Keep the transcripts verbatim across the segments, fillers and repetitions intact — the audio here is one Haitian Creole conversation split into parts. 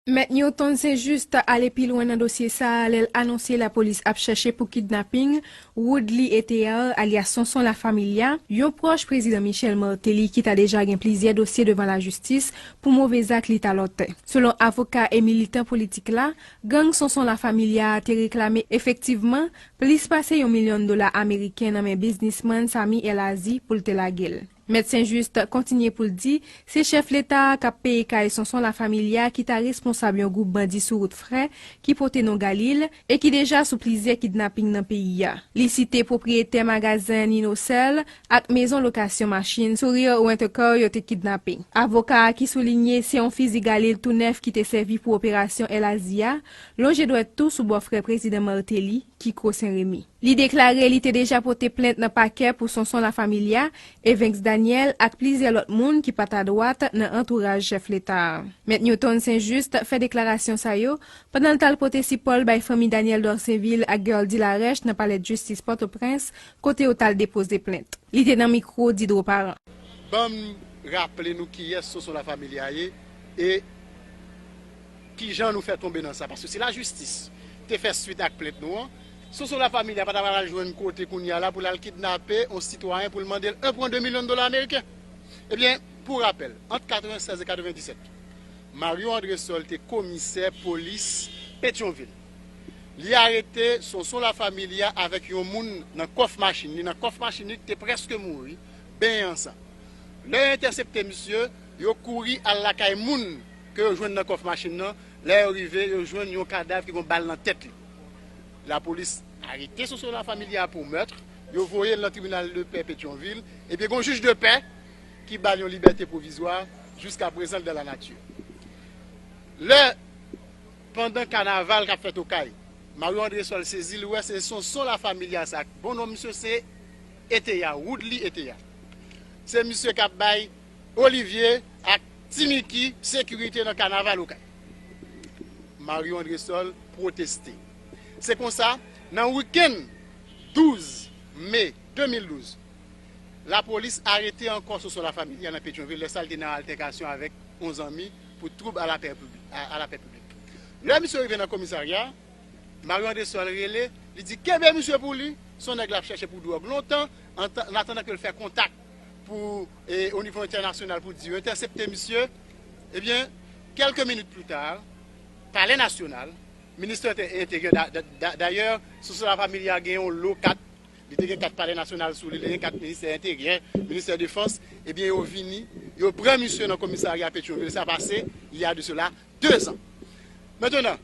Mèt Newton Saint-Just ale pi lwen nan dosye sa a lè l anonse lapolis ap chèche pou kidnaping Woodly Ethéard, alyas Sonson Lafamilia, yon pwòch prezidan Michel Martelly ki ta deja gen plizyè dosye devan lajistis pou move zak li ta lòtè. Selon avoka e militan politik la, gang Sonson Lafamilia a te reklame efektivman plis pase yon milyon dola ameriken nan men biznismann Samy El Aziz pou l te lage l. Mèt Saint-Just kontinye pou l di se chèf leta a k ap peye kay Sonson Lafamilia ki ta responsab yon gwoup bandi sou wout Frè ki pote non Galil e ki deja sou plizyè kidnaping nan peyi a. Li site pwopriyetè magazen Ninocell ak mezon lokasyon machin Sourire Rent-A-Car yo te kidnape. Avoka a ki soulinye se yon fizi Galil tou nèf ki te sèvi pou operasyon El Aziz a, lonje dwèt tou sou bòfrè prezidan Martelly, Kiko Saint-Remy. Li deklare li te deja pote plent nan pakè pou Sonson Lafamilia, Evenx Daniel ak plizyè lòt moun ki pa t adwat nan antouraj chèf leta a. Mèt Newton Saint-Just fè deklarasyon sa yo pandan l t al pote sipò l bay fanmi Daniel Dorsainvil ak Guerldy Larèche nan palè jistis Pòtoprens, kote yo t al depoze plent. Li te nan mikwo Didro Parent. Ban m raple nou kiyès Sonson Lafamilia ye e kijan nou fè tonbe nan sa. Paske si lajistis te fè swit ak plent nou an, Sonson Lafamilia pa ta pral jwenn kote kounye a la pou l al kidnape yon sitwayen pou l mande l en pwen de milyon dola ameriken. Ebyen, pou rapèl, ant katrevennsèz e katrevenndisèt, Mario Andrésol te komisè polis Petyonvil. Li arete Sonson Lafamilia avèk yon moun nan kòf machin li, nan kòf machin li ki te prèske mouri, benyen an san. Lè yo entèsepte misye, yo kouri al lakay moun ke yo jwenn nan kòf machin nan. Lè yo rive, yo jwenn yon kadav ki gen yon bal nan tèt li. Lapolis arete Sonson Lafamilia pou mèt, yo voye l nan tribinal de pè Petyonvil, epi gen yon jij de pè ki ba l yon libète pwovizwa, jiska prezan l dan la nati. Lè, pandan kanaval k ap fèt Okay, Mario Andrésol sezi, li wè se Sonson Lafamilia sa. Bon non misye se Ethéard, Woodly Ethéard. Se misye k ap bay Olivier ak Ti Micky sekirite nan kanaval Okay. Mario Andrésol pwoteste. Se konsa, nan wikenn douz me de mil douz, lapolis arete ankò Sonson Lafamilia nan Petyonvil, lè sa l te nan altèkasyon avèk yon zanmi pou twoub a lapè piblik, a, a lapè piblik. Lè misye rive nan komisarya, Mario Andrésol rele, li di kenbe misye pou li, se yon nèg l ap chèche pou dwòg lontan, an tan, an atandan ke l fè kontak pou, e, o nivo entènasyonal pou di yo entèsepte misye. Ebyen, kèlke minit pli ta, Palè Nasyonal, ministè Entè-, Enteryè, da-, da-, da-, dayè, Sonson Lafamilia gen yon lo kat, li te gen kat Palè Nasyonal sou li, li gen kat ministè Enteryè, ministè Defans, ebyen, yo vini, yo pran misye nan komisarya Petyonvil, sa pase, il y a de cela deux ans. Mentenan,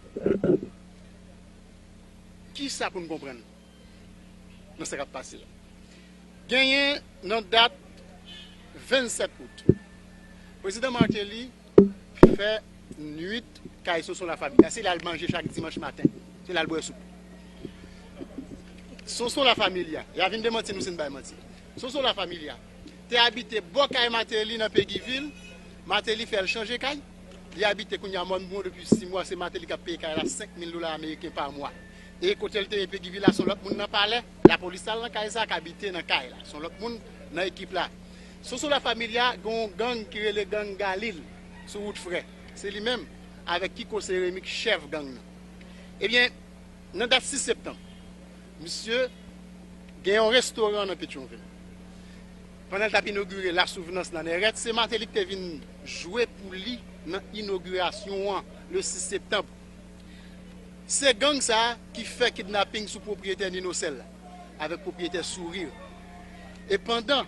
kisa pou n konprann nan sa k ap pase la? Genyen nan dat vennsèt out, prezidan Martelly fè nwit kay Sonson Lafamilia. Se la l manje chak dimanch maten. Se la l bwè soup. Sonson Lafamilia, y a vin demanti nou si n bay manti. Sonson Lafamilia te abite bò kay Martelly nan Péguy Ville. Martelly fè l chanje kay. Li abite kounye a Mòn Bouwon depi sis mwa. Se Martelly k ap peye kay la senk mil dola ameriken pa mwa. E kote l te ye Péguy Ville la, se yon lòt moun nan palè. Lapolis al nan kay sa a, k abite nan kay la. Se yon lòt moun nan ekip la. Sonson Lafamilia gen yon gang ki rele gang Galil sou wout Frè. Se li menm avèk Kiko Seremi k chèf gang nan. Ebyen, nan dat sis septanm, misye gen yon restoran nan Petyonvil. Pandan l t ap inogire La Souvenance nan Nèrèt, se Martelly ki te vin jwe pou li nan inogirasyon an, le sis septanm. Se gang sa a ki fè kidnaping sou pwopriyetè Ninocell la, avèk pwopriyetè Sourire. E pandan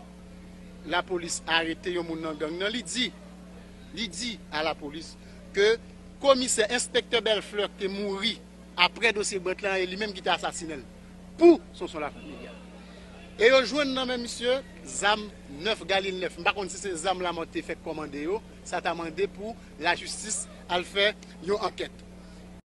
lapolis arete yon moun nan gang nan, li di, li di a lapolis ke komisè, enspektè Bèlflè ki te mouri apre dosye Brent lan, e li menm ki te asasinen l pou Sonson Lafamilia. E yo jwenn nan men misye zam nèf Galil nèf. M pa konn si se zam Lamòt te fèk kòmande yo. Sa ta mande pou lajistis al fè yon ankèt.